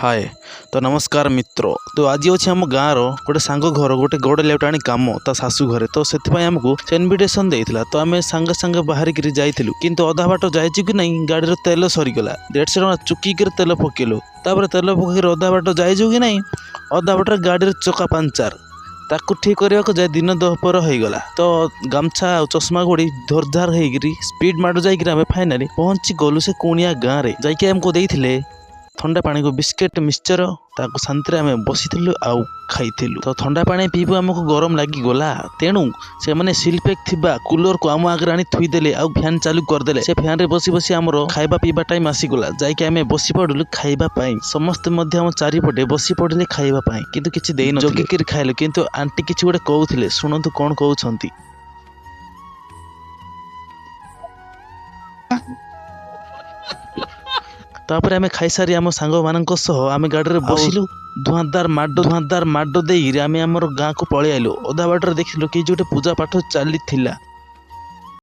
ହାଏ, ତ ନମସ୍କାର ମିତ୍ର। ତ ଆଜି ଅଛି ଆମ ଗାଁର ଗୋଟେ ସାଙ୍ଗ ଘର ଗୋଟେ ଗଡ଼ ଲେଉଟାଣି କାମ ତା ଶାଶୁ ଘରେ। ତ ସେଥିପାଇଁ ଆମକୁ ସେ ଇନଭିଟେସନ୍ ଦେଇଥିଲା। ତ ଆମେ ସାଙ୍ଗେ ସାଙ୍ଗେ ବାହାରିକିରି ଯାଇଥିଲୁ, କିନ୍ତୁ ଅଧା ବାଟ ଯାଇଛି କି ନାହିଁ, ଗାଡ଼ିର ତେଲ ସରିଗଲା। 150 ଟଙ୍କା ଚୁକିକିରି ତେଲ ପକେଇଲୁ। ତାପରେ ତେଲ ପକେଇକି ଅଧା ବାଟ ଯାଇଛୁ କି ନାହିଁ, ଅଧା ବାଟରେ ଗାଡ଼ିର ଚକା ପାଙ୍ଚର। ତାକୁ ଠିକ୍ କରିବାକୁ ଯାଇ ଦିନ ଦହପର ହେଇଗଲା। ତ ଗାମୁଛା ଆଉ ଚଷମା ଘୋଡ଼ି ଧରଧାର ହେଇକିରି ସ୍ପିଡ଼ ମାଡ଼ ଯାଇକିରି ଆମେ ଫାଇନାଲି ପହଞ୍ଚି ଗଲୁ ସେ କୁଣିଆ ଗାଁରେ। ଯାଇକି ଆମକୁ ଦେଇଥିଲେ ଥଣ୍ଡା ପାଣିକୁ ବିସ୍କେଟ୍, ମିକ୍ସଚର। ତାକୁ ଶାନ୍ତିରେ ଆମେ ବସିଥିଲୁ ଆଉ ଖାଇଥିଲୁ। ତ ଥଣ୍ଡା ପାଣି ପିଇବୁ, ଆମକୁ ଗରମ ଲାଗିଗଲା। ତେଣୁ ସେମାନେ ସିଲପ୍ୟାକ୍ ଥିବା କୁଲରକୁ ଆମ ଆଗରେ ଆଣି ଥୋଇଦେଲେ ଆଉ ଫ୍ୟାନ୍ ଚାଲୁ କରିଦେଲେ। ସେ ଫ୍ୟାନ୍ରେ ବସି ବସି ଆମର ଖାଇବା ପିଇବା ଟାଇମ୍ ଆସିଗଲା। ଯାଇକି ଆମେ ବସି ପଡ଼ିଲୁ ଖାଇବା ପାଇଁ। ସମସ୍ତେ ମଧ୍ୟ ଆମ ଚାରିପଟେ ବସି ପଡ଼ିଲେ ଖାଇବା ପାଇଁ, କିନ୍ତୁ କିଛି ଦେଇନ, ଜଗିକିରି ଖାଇଲୁ। କିନ୍ତୁ ଆଣ୍ଟି କିଛି ଗୋଟେ କହୁଥିଲେ, ଶୁଣନ୍ତୁ କ'ଣ କହୁଛନ୍ତି। ତାପରେ ଆମେ ଖାଇସାରି ଆମ ସାଙ୍ଗମାନଙ୍କ ସହ ଆମେ ଗାଡ଼ିରେ ବସିଲୁ। ଧୂଆଁଦାର ମାଡ଼, ଧୂଆଁଦାର ମାଡ଼ ଦେଇକିରି ଆମେ ଆମର ଗାଁକୁ ପଳେଇ ଆଇଲୁ। ଅଧା ବାଟରେ ଦେଖିଲୁ କି ଗୋଟେ ପୂଜା ପାଠ ଚାଲିଥିଲା।